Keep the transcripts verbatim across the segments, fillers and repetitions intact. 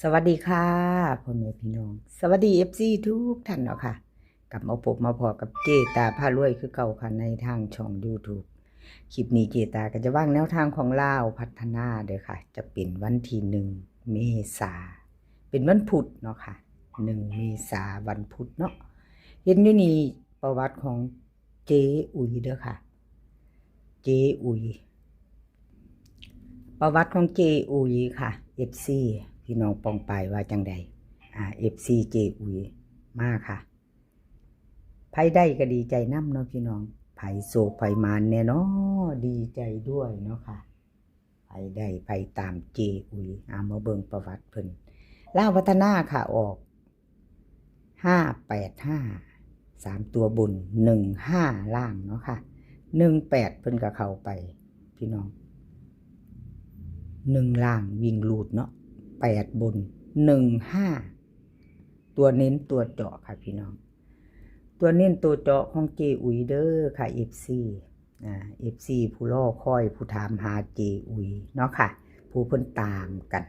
สวัสดีค่ะ พ่อแม่พี่น้อง สวัสดี เอฟซี ทุกท่านเนาะค่ะ กลับมาพบมาพ้อกับเจตาพารวยคือเก่าค่ะ ในทางช่อง YouTube คลิปนี้เจตาก็จะวางแนวทางของลาวพัฒนาเด้อค่ะ จะเป็นวันที่หนึ่งเมษา เป็นวันพุธเนาะค่ะ หนึ่งเมษาวันพุธเนาะ เห็นอยู่นี่ประวัติของเจอุ๋ยเด้อค่ะ เจอุ๋ย ประวัติของเจอุ๋ยค่ะ เอฟซี พี่น้องปองปายว่าจังใด อ่า เอฟซี เจอุ๋ยมาค่ะ ไผได้ก็ดีใจนำเนาะพี่น้อง ไผโชคไผหมานแน่เนาะ ดีใจด้วยเนาะค่ะ ไผได้ไผตามเจอุ๋ย เอามาเบิ่งประวัติเพิ่น ลาวพัฒนาค่ะ ออก ห้าแปดห้า สามตัวบน หนึ่งห้า ล่างเนาะค่ะ หนึ่งแปด เพิ่นก็เข้าไป พี่น้อง หนึ่ง ล่างวิ่งรูดเนาะ แปด บน หนึ่งห้า ตัวเน้นตัวเจาะค่ะพี่น้อง ตัวเน้นตัวเจาะของเจอุ๋ยเด้อค่ะ เอฟซี อ่า เอฟซี ผู้รอคอยผู้ถามหาเจอุ๋ยเนาะค่ะ ผู้เพิ่นตามกัน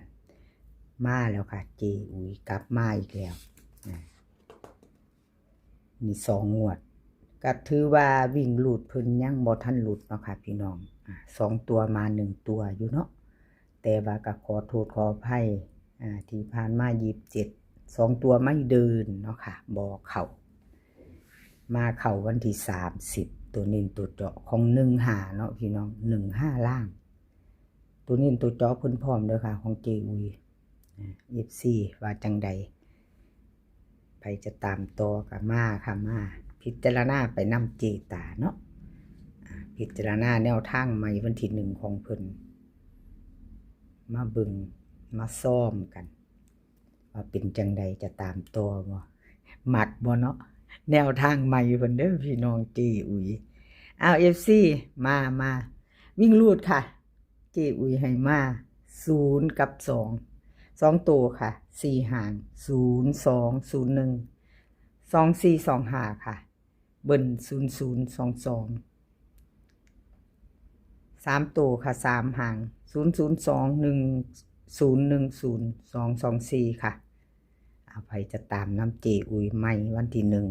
มาแล้วค่ะ เจอุ๋ยกลับมาอีกแล้ว อ่า นี่สองงวด ก็ถือว่าวิ่งรูดเพิ่นยังบ่ทันหลุดเนาะค่ะพี่น้อง อ่า สองตัวมาหนึ่งตัวอยู่เนาะ แต่ว่าก็ขอโทษขออภัย อ่า ที่ผ่านมา ยี่สิบเจ็ด สองตัวไม่เดินเนาะค่ะ บ่เข้า มาเข้าวันที่ สามสิบ ตัวเน้นตัวเจาะของ หนึ่งห้า เนาะพี่น้อง หนึ่งห้า ล่าง ตัวเน้นตัวเจาะเพิ่นพร้อมเด้อค่ะ ของเจอุ๋ย อ่า เอฟซี ว่าจังใด ไผจะตามต่อก็มาค่ะ มาพิจารณาไปนำเจตาเนาะ อ่า พิจารณาแนวทางใหม่วันที่หนึ่งของเพิ่น มาเบิ่งมาซ้อมกัน ว่าเป็นจังใดจะตามต่อบ่ มักบ่เนาะ แนวทางใหม่เพิ่นเด้อพี่น้อง เจอุ๋ย อ้าว เอฟซี มา มา วิ่งรูดค่ะ เจอุ๋ยให้มา ศูนย์ กับ สอง สอง ตัวค่ะ สี่ หาง ศูนย์ สอง ศูนย์ หนึ่ง สอง สี่ สอง ห้า ค่ะ เบิ้ล ศูนย์ ศูนย์ สอง สอง สาม ตัวค่ะ สาม หาง ศูนย์ ศูนย์ สอง หนึ่ง ศูนย์ หนึ่ง ศูนย์ สอง สอง สี่ ค่ะ เอา ไผจะตามนำเจอุ๋ยใหม่วันที่หนึ่ง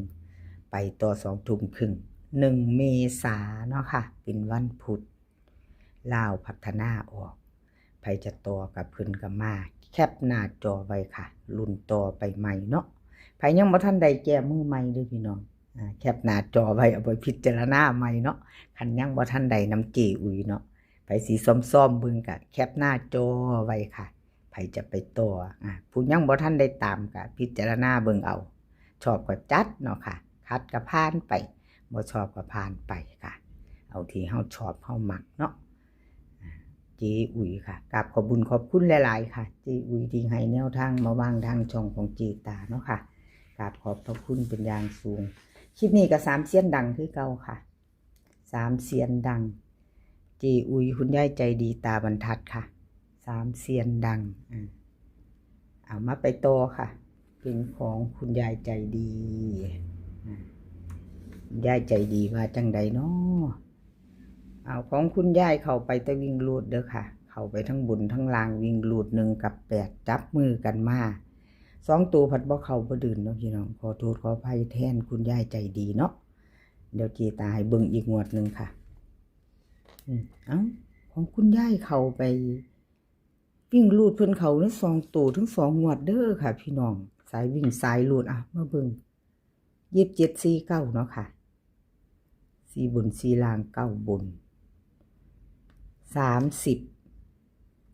ไปต่อสองทุ่มครึ่ง หนึ่งเมษาเนาะค่ะ เป็นวันพุธ ลาวพัฒนาออก ไผจะต่อกับเพิ่นก็มา แคปหน้าจอไว้ค่ะ ลุ้นต่อไปใหม่เนาะ ไผยังบ่ทันได้แก้มือใหม่เด้อพี่น้อง อ่า แคปหน้าจอไว้เอาไปพิจารณาใหม่เนาะ คันยังบ่ทันได้นำเจอุ๋ยเนาะ ไผสิซ่อมๆเบิ่งก็แคปหน้าจอไว้ค่ะ ไผจะไปต่อ อ่ะ ผู้ยังบ่ทันได้ตามก็พิจารณาเบิ่งเอา ชอบก็จัดเนาะค่ะ ขัดก็ผ่านไป บ่ชอบก็ผ่านไปค่ะ เอาที่เฮาชอบเฮามักเนาะ อ่ะ เจอุ๋ยค่ะ กราบขอบบุญขอบคุณหลายๆค่ะ เจอุ๋ยที่ให้แนวทางมาวางทางช่องของเจตาเนาะค่ะ กราบขอบพระคุณเป็นอย่างสูง คลิปนี้ก็สามเซียนดังคือเก่าค่ะ สามเซียนดัง เจอุ๋ย คุณยายใจดีตาบรรทัดค่ะ สามเซียนดัง อ่า เอามาไปต่อค่ะ เป็นของคุณยายใจดี อ่า คุณยายใจดีว่าจังใดน้อ เอา ของคุณยายเข้าไปแต่วิ่งรูดเด้อค่ะ เข้าไปทั้งบนทั้งล่าง วิ่งรูด หนึ่ง กับ แปด จับมือกันมา สอง ตัวผัดบ่เข้าบ่เดินเนาะพี่น้อง ขอโทษขออภัยแทนคุณยายใจดีเนาะ เดี๋ยวเจตาให้เบิ่งอีกงวดหนึ่งค่ะ อืม เอ้า ของคุณยายเข้าไป วิ่งรูดเพิ่นเข้าทั้งสองตัวทั้งสองงวดเด้อค่ะพี่น้อง สายวิ่งสายรูด อ่ะ มาเบิ่ง ยี่สิบเจ็ด สี่ เก้า เนาะค่ะ สี่ บน สี่ ล่าง เก้า บน สามสิบ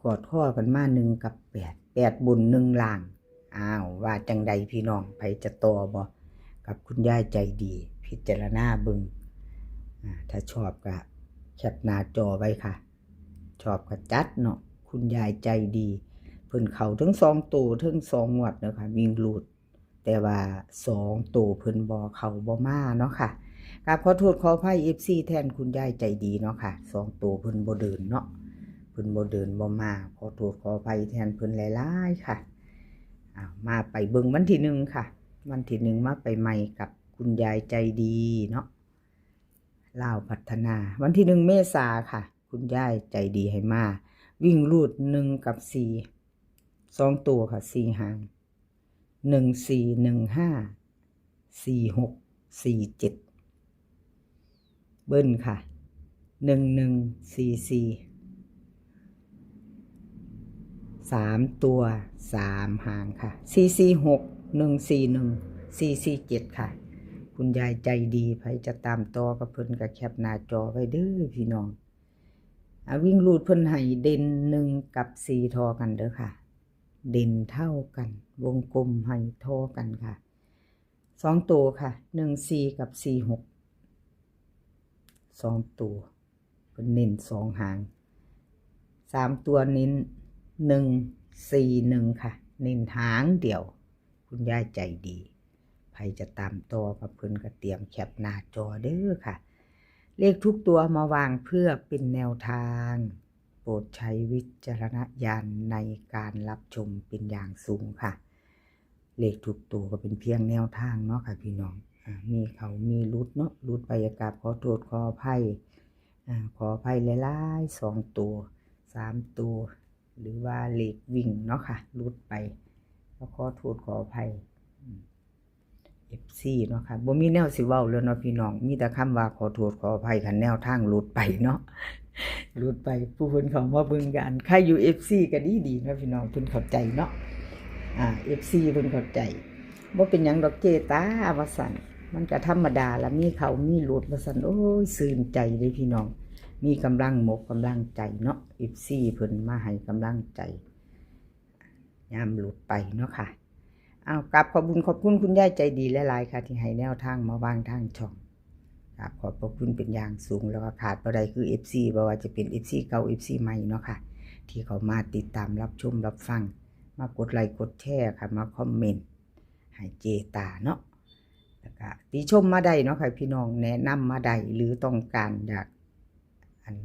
กอดข้อกันมา หนึ่ง กับ แปด แปด บน หนึ่ง ล่าง อ้าว ว่าจังใดพี่น้อง ไผจะต่อบ่ กับคุณยายใจดี พิจารณาเบิ่ง อ่า ถ้าชอบก็แคปหน้าจอไว้ค่ะ ชอบก็จัดเนาะ คุณยายใจดี เพิ่นเข้าทั้งสองตัวทั้งสองงวดเนาะค่ะ วิ่งรูด แต่ว่าสองตัวเพิ่นบ่เข้าบ่มาเนาะค่ะ กราบขอโทษขออภัย เอฟซี แทนคุณยายใจดีเนาะค่ะ สองตัวเพิ่นบ่เดินเนาะ เพิ่นบ่เดินบ่มา ขอโทษขออภัยแทนเพิ่นหลายๆค่ะ อ้าว มาไปเบิ่งวันที่หนึ่งค่ะ วันที่หนึ่งมาไปใหม่กับคุณยายใจดีเนาะ ลาวพัฒนา วันที่หนึ่งเมษาค่ะ คุณยายใจดีให้มา วิ่งรูด หนึ่ง กับ สี่ สองตัวค่ะ สี่หาง หนึ่งสี่หนึ่งห้า สี่หกสี่เจ็ด เบิ้ลค่ะ หนึ่งหนึ่งสี่สี่ สามตัว สามหางค่ะ สี่สี่หก หนึ่งสี่หนึ่ง สี่สี่เจ็ด ค่ะ คุณยายใจดี ไผจะตามต่อกับเพิ่นก็แคปหน้าจอไว้เด้อพี่น้อง อ่ะ วิ่งรูดเพิ่นให้เด่นหนึ่งกับสี่ทอกันเด้อค่ะ เด่นเท่ากัน วงกลมให้ทอกันค่ะ สองตัวค่ะ หนึ่งสี่กับสี่หก สองตัว เพิ่นเน้นสองหาง สามตัวเน้น หนึ่งสี่หนึ่ง ค่ะ เน้นหางเดียว คุณยายใจดี ไผจะตามต่อกับเพิ่นก็เตรียมแคปหน้าจอเด้อค่ะ เลขทุกตัวมาวางเพื่อเป็นแนวทาง โปรดใช้วิจารณญาณในการรับชมเป็นอย่างสูงค่ะ เลขทุกตัวก็เป็นเพียงแนวทางเนาะค่ะพี่น้อง อ่า มีเข้ามีหลุดเนาะ หลุดไปก็กราบขอโทษขออภัย อ่า ขออภัยหลายๆ สองตัว สามตัว หรือว่าเลขวิ่งเนาะค่ะ หลุดไป ก็ขอโทษขออภัย อืม เอฟซี เนาะค่ะ บ่มีแนวสิเว้าแล้วเนาะพี่น้อง มีแต่คำว่าขอโทษขออภัยคันแนวทางหลุดไปเนาะ หลุดไป ผู้เพิ่นเข้ามาเบิ่งกัน ใครอยู่ เอฟซี ก็ดีๆ เนาะพี่น้อง เพิ่นเข้าใจเนาะ อ่า เอฟซี เพิ่นเข้าใจ บ่เป็นหยังดอกเจตา ว่าซั่น มันก็ธรรมดาละ มีเข้ามีหลุด ว่าซั่น โอ้ย ซื่นใจเด้พี่น้อง มีกำลังมกกำลังใจเนาะ เอฟซี เพิ่นมาให้กำลังใจ ยามหลุดไปเนาะค่ะ อ้าว กราบขอบบุญขอบคุณคุณยายใจดีหลายๆ ค่ะ ที่ให้แนวทางมาวางทางช่อง กราบขอบพระคุณเป็นอย่างสูง แล้วก็ขาดบ่ได้คือ เอฟซี บ่ว่าจะเป็น เอฟซี เก่า เอฟซี ใหม่เนาะค่ะ ที่เข้ามาติดตามรับชมรับฟัง มากดไลค์กดแชร์ค่ะ มาคอมเมนต์ให้เจตาเนาะ แล้วก็ติชมมาได้เนาะค่ะพี่น้อง แนะนำมาได้ หรือต้องการอยาก อัน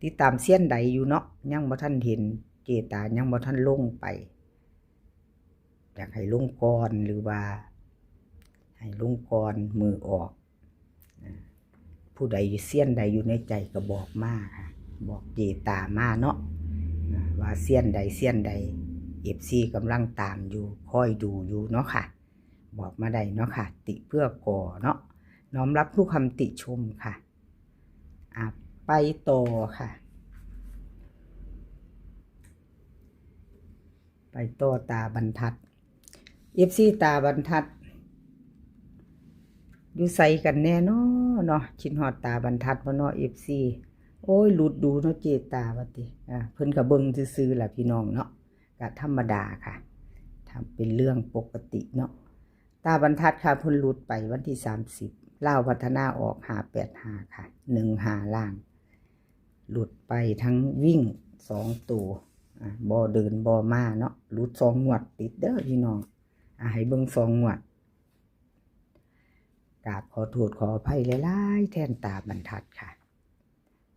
ติดตามเซียนใดอยู่เนาะ ยังบ่ทันเห็น เจตายังบ่ทันลงไป อยากให้ลงก่อน หรือว่า ให้ลงก่อนมื้อออก อ่า ผู้ใดเซียนใดอยู่ในใจก็บอกมาค่ะ บอกเจตามาเนาะ อ่า ว่าเซียนใดเซียนใด เอฟซี กำลังตามอยู่ คอยดูอยู่เนาะค่ะ บอกมาได้เนาะค่ะ ติเพื่อก่อเนาะ น้อมรับทุกคำติชมค่ะ อ่ะ ไปต่อค่ะ ไปต่อตาบรรทัด เอฟซี ตาบรรทัด อยู่ไสกันแน่น้อเนาะ คิดฮอดตาบรรทัดบ่เนาะ เอฟซี โอ้ย หลุดดูเนาะเจตาว่าติ อ่ะ เพิ่นก็เบิ่งซื่อๆ ล่ะพี่น้องเนาะ ก็ธรรมดาค่ะ ทำเป็นเรื่องปกติเนาะ ตาบรรทัดค่ะ เพิ่นหลุดไปวันที่สามสิบ ลาวพัฒนาออก ห้าแปดห้า ค่ะ หนึ่งห้า ล่าง หลุดไปทั้งวิ่งสองตัว อ่ะ บ่เดินบ่มาเนาะ หลุดสองงวดติดเด้อพี่น้อง อ่ะ ให้เบิ่งสองงวด กราบขอโทษขออภัยหลายๆ แทนตาบรรทัดค่ะ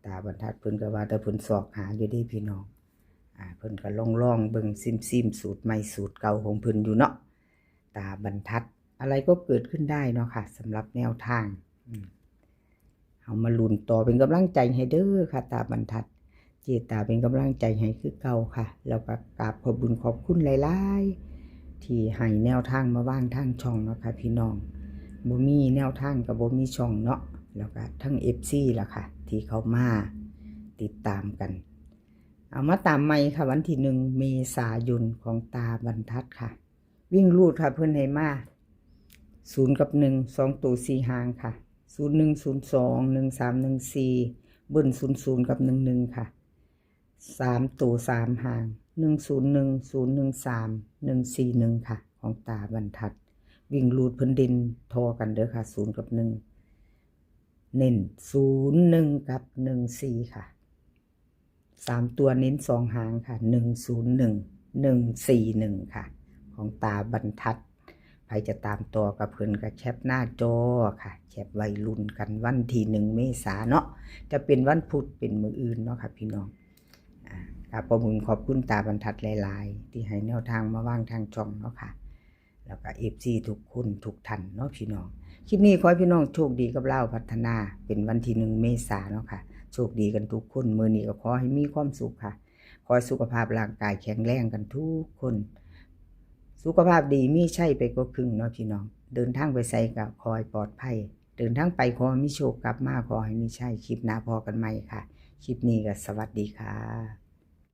ตาบรรทัดเพิ่นก็ว่าแต่เพิ่นซอกหาอยู่เด้พี่น้อง อ่า เพิ่นก็ลองๆ เบิ่งซิมๆ สูตรใหม่สูตรเก่าของเพิ่นอยู่เนาะ ตาบรรทัด อะไรก็เกิดขึ้นได้เนาะค่ะ สำหรับแนวทาง อืม เอามาลุ้นต่อเป็นกำลังใจให้เด้อค่ะ ตาบรรทัด เจตาเป็นกำลังใจให้คือเก่าค่ะ แล้วก็กราบขอบบุญขอบคุณหลายๆ ที่ให้แนวทางมาวางทางช่องเนาะค่ะพี่น้อง บ่มีแนวทางก็บ่มีช่องเนาะ แล้วก็ทั้ง เอฟซี ล่ะค่ะ ที่เข้ามาติดตามกัน เอามาตามใหม่ค่ะ วันที่หนึ่ง เมษายน ของตาบรรทัดค่ะ วิ่งรูดค่ะ เพิ่นให้มา ศูนย์กับหนึ่ง สองตัวสี่หางค่ะ ศูนย์หนึ่ง ศูนย์สอง หนึ่งสาม หนึ่งสี่ เบิ้ล ศูนย์ศูนย์ กับ หนึ่งหนึ่ง ค่ะ สามตัวสามหาง หนึ่งศูนย์หนึ่ง ศูนย์หนึ่งสาม หนึ่งสี่หนึ่ง ค่ะ ของตาบรรทัด วิ่งรูดเพิ่นเด่นทอกันเด้อค่ะ ศูนย์กับหนึ่ง เน้น ศูนย์หนึ่ง กับ หนึ่งสี่ ค่ะ สามตัวเน้นสองหางค่ะ หนึ่งศูนย์หนึ่ง หนึ่งสี่หนึ่ง ค่ะ ของตาบรรทัด ใครจะตามต่อกับเพิ่นก็แคปหน้าจอค่ะ แคปไว้ลุ้นกันวันที่หนึ่ง เมษาเนาะ จะเป็นวันพุธเป็นมื้ออื่นเนาะค่ะพี่น้อง อ่า กราบขอบคุณขอบคุณตาบรรทัดหลายๆ ที่ให้แนวทางมาวางทางช่องเนาะค่ะ แล้วก็ เอฟซี ทุกคนทุกท่านเนาะพี่น้อง คลิปนี้ขอให้พี่น้องโชคดีกับลาวพัฒนา เป็นวันที่หนึ่ง เมษาเนาะค่ะ โชคดีกันทุกคน มื้อนี้ก็ขอให้มีความสุขค่ะ ขอให้สุขภาพร่างกายแข็งแรงกันทุกคน สุขภาพดีมีชัยไปกว่าครึ่งเนาะพี่น้อง เดินทางไปไสก็ขอให้ปลอดภัย เดินทางไปขอให้มีโชค กลับมาขอให้มีชัย คลิปหน้าพ้อกันใหม่ค่ะ คลิปนี้ก็สวัสดีค่ะ